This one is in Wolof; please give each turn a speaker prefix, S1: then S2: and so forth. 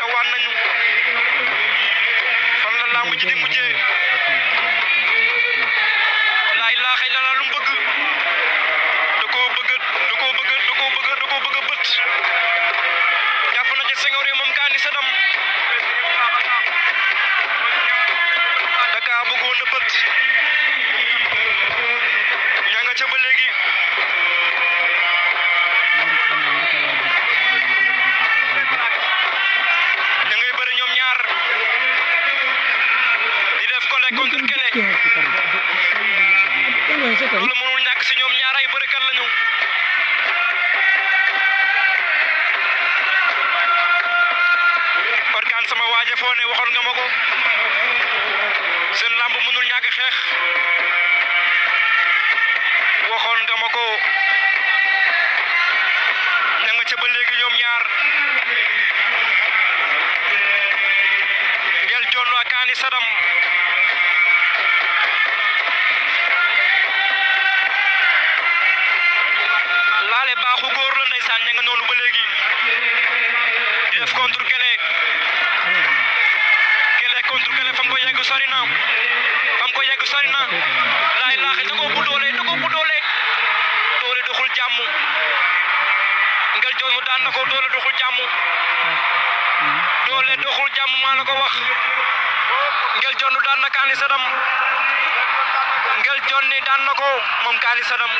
S1: taxawaan nañu fan la lamb ji di mujjee laa ilaaha illallaah lu mu bëgg da koo bëgg bët jàpp na ca Senghor yi moom Kaani Sadam da kaa bëggoon a bët ña nga ca ba léegi ña ngay bëri ñoom ñaar di def kole contre kele loolu mënul ñàkk si ñoom ñaar ay bërikat lañu Orkan sama waaje foo ne waxoon nga ma ko seen lamb mënul ñàkk xeex waxoon nga ma ko ña nga ca ba léegi ñoom ñaar Ngel Jonn ak Kaani Sadam laale baaxu góor la ndeysaan ña nga noonu ba léegi di def contre kele contre kele fam ko yegg sori na laay laaxe da ko bu doole doole doxul jàmm Ngel Jonn mu daan na ko doole doxul jàmm maa la ko wax Ngel Jonn daan na Kaani Sadam Ngel Jonn ni daan na ko moom Kaani Sadam